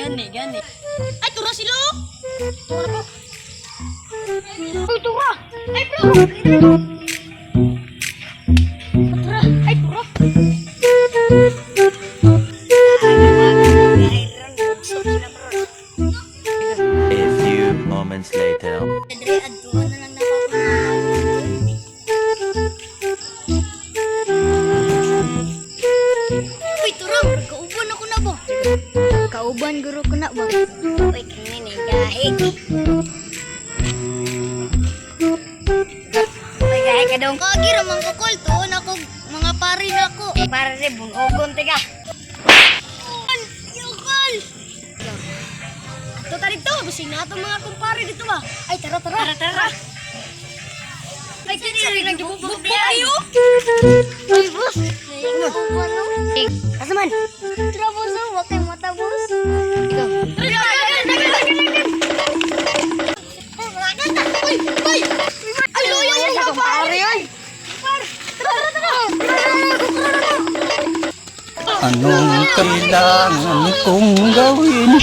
Gani, gani. Ay, tura sila oh! Tura po. Uy, tura! Ay, bro! Tura! Ay, tura! A few moments later. Andre, adtuan na lang na Uy, tura! Kauban ako na ba? Kauban guro ko na ba? Uy, kanin eh, gahi. Uy, gahi ka dong. Kagi ramang kukol, tuon ako, mga pare na ako. Para rin, bunogon tiga. Yukol! Ato ta dito, bising na atong mga kumpare dito ba? Ay, tara, tara. Tara, tara. Ay, kinili Nagbubuk kayo? Uy, boss. Nauban, no? Asa man? Tara, boss, oh. Wa kay mata, boss. Ikaw. Tara, tara, tara, tara, tara. Uy, uy! Ay, luya Ay, yung sa kumpare. kumpare, oy. Tara, tara, tara. Anong kailangan kong gawin?